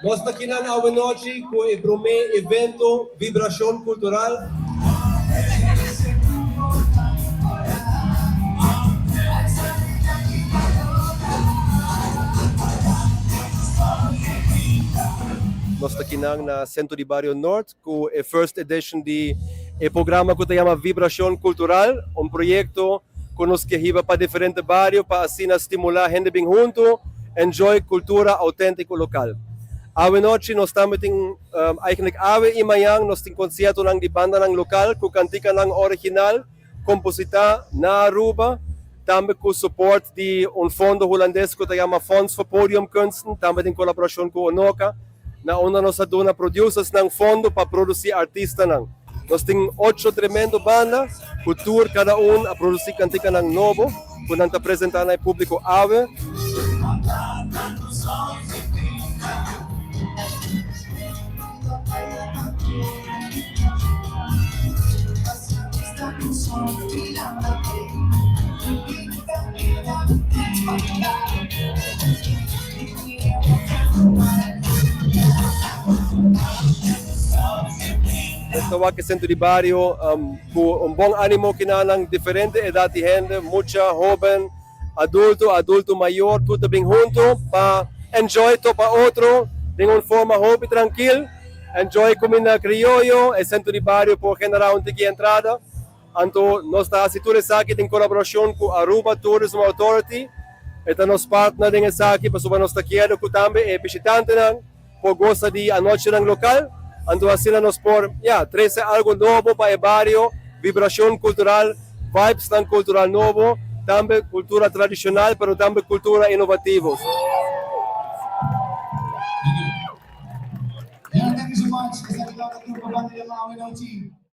Nos ta kinan awenochi ku e promé evento Vibrashon Kultural. Nos ta kinan na Sentro di Bario Nort ku e first edition di e programa ku ta yama Vibrashon Kultural, un proyekto ku nos ke hiba pa diferente bario pa asina stimulá hende bin huntu, enjoy kultura outéntiko lokal. Awe nochi nos tambe tin, eigenlijk awe i mañan nos tin konsiertonan di bandanan lokal ku kantikanan original kompositá na Aruba, tambe ku support di un fondo hulandes ku ta yama Fonds voor Podiumkunsten, tambe den kolaborashon ku Onoka, na unda nos a duna producersnan fondo pa produsí artistanan. Nos tin ocho tremendo banda ku tur kada un a produsí kantikanan nobo ku nan ta presentá na e públiko awe. Nos ta wak e sentro di bario ku un bon animo kinanan, diferente edat di hende, mucha, hoben, adulto, adulto mayor, tur ta bin hunto pa enjoy topa otro den un forma hopi trankil, enjoy kuminda krioyo, e sentro di bario por generá un tiki entrada. Anto nos ta hasi tur esaki den kolaborashon ku Aruba Tourism Authority, e ta nos partner den esaki pasobra nos ta kere ku tambe e bishitantenan por gosa di anochinan lokal, anto asina nos por, ya, trese algo nobo pa e bario, vibrashon kultural, vibesnan kultural nobo, tambe kultura tradishonal pero tambe kultura inovativo. Thank you so much. Esaki tabata Grupo Banda Yama Awenochi.